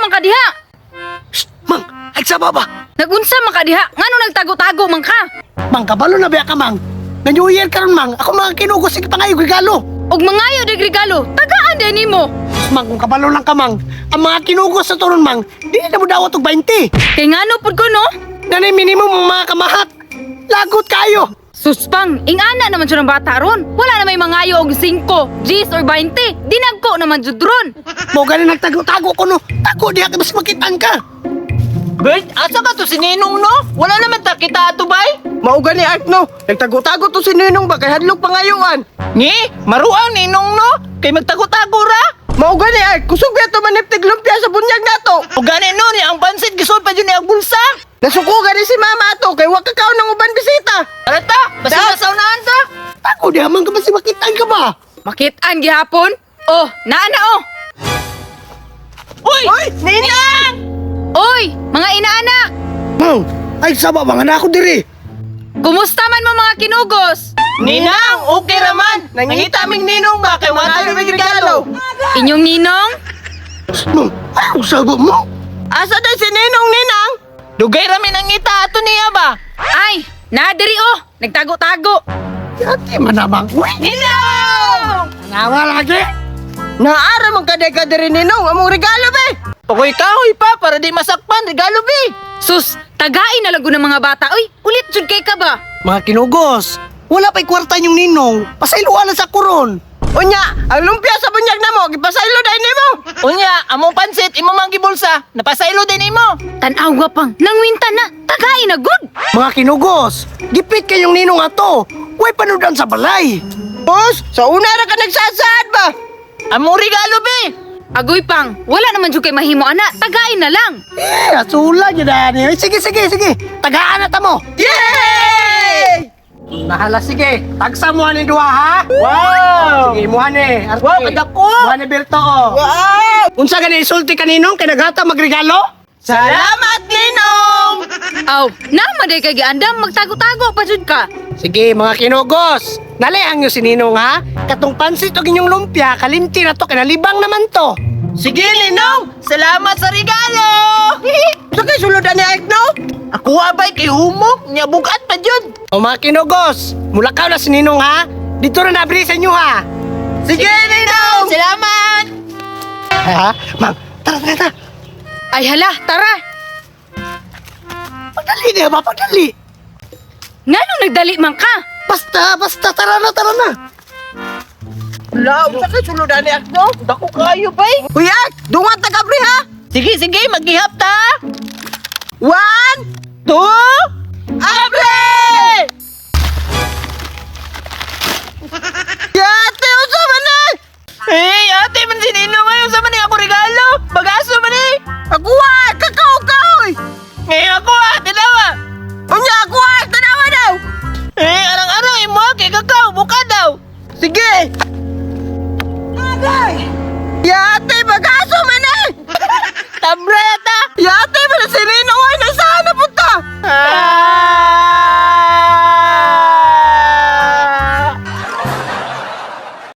man ka diha? Shh, Mang, ay sa baba. Nagunsa man ka diha? Ngano nagtago-tago man ka? Mang, kabalo na biya ka, Mang. Na New Year karon, Mang. Ako mga kinugos sige pangayo regalo. Og mangayo dig regalo, tagaan din nimo. Mang, kung kabalo lang ka, Mang. Ang mga kinugos sa turon, Mang, di na mo dawat og 20. Kay ngano pud ko no? Nanay minimum ang mga kamahat. Lagot kayo. Suspang, ingana naman jud ang bata ron. Wala na may mangayo og 5, 10 or 20. Dinagko naman jud ron. Mo gani nagtago-tago ko no. Tago diha kay mas makitaan ka. Bert, asa ka to si Ninong no? Wala naman ta kita ato bay. Mao gani Art no. Nagtago-tago to si Ninong ba kay hadlok pangayuan. Ngi, maruang Ninong no? Kay magtago-tago ra. Mao gani Art, kusog ba to maniptig lumpia sa bunyag nato. O gani no ni ang pansit gisod pa jud ni ang bulsa. Nasuko gani si mama ato kay wa ka kaon ng uban bisita. Tara ta, basta masaunahan ta. Tago diha man ka mas makitaan ka ba? Makitaan gihapon? Oh, naa na oh. Uy! Uy, Ninang! Oy, mga inaanak, Mang, ay sa baba nga na ako diri. kumusta man mo mga kinugos? Ninang, okay raman. Nangita ming Ninong ba kay wa tayo may regalo. Inyong ninong? Shh, Mang, ay sa baba mo. Asa day si Ninong Ninang? Dugay ra mi nangita ato niya ba? Ay, naa diri oh, nagtago-tago. Yati man na, Mang. Uy, Ninong! nawa lagi. Naara man kaday ka diri Ninong, among regalo be. Pakoy kahoy pa para di masakpan regalo bi. Sus, tagain na lago ng mga bata. Uy, ulit jud kay ka ba? Mga kinugos, wala pa'y kwarta yung ninong. Pasailuan na sa kuron. Unya, ang lumpia sa bunyag namo gipasaylo day nimo. Unya, among pansit imo man gibulsa. Napasaylo din imo. Tan-awa pang, nangwinta na, tagain na gud. Mga kinugos, gipit kayong ninong ato. Way panudan sa balay. Boss, sa una ra ka nagsasaad ba? Among regalo bi. Agoy pang, wala naman jud kay mahimo ana, tagain na lang. Eh, asula niya dani. Ay, sige, sige, sige. Tagaan na ta mo. Yay! Nahala, sige. Tagsa mo ani duha, ha? Wow! Sige, imuha ni. Arte. Wow, kadako! Muha ni Berto, oh. Wow! Unsa gani isulti kaninong kay naghata magregalo? Salamat Ninong! Aw, naman day kay giandam, magtago-tago pa jud ka. Sige, mga kinugos. Nalihang nyo si Ninong, ha? Katong pansit og inyong lumpia, kalimti na to, kinalibang naman to. Sige, Ninong! Salamat sa regalo! Sa kay suludan ni Art no? Ako abay kay humok, nya bugat pa jud. O mga kinugos, mulakaw na si Ninong, ha? Dito na nabri sa inyo, ha? Sige Ninong! Salamat! Ha? Mang, tara, tara, tara. Ay hala, tara. Pagdali niya ba? Pagdali. Nganong nagdali man ka? Basta, basta, tara na, tara na. Wala, unsa kay suludan ni Art no? Dako kayo bay. Uy Art, dungat ta kabri ha. Sige, sige, maghihap ta. One, Two, abre! Yate, unsa man ni? Hey, ate man si Ninong ngayon sa man ni ako regalo. Bagaso man eh. Ako ah, kakao kaoy. Ngayon ako ah,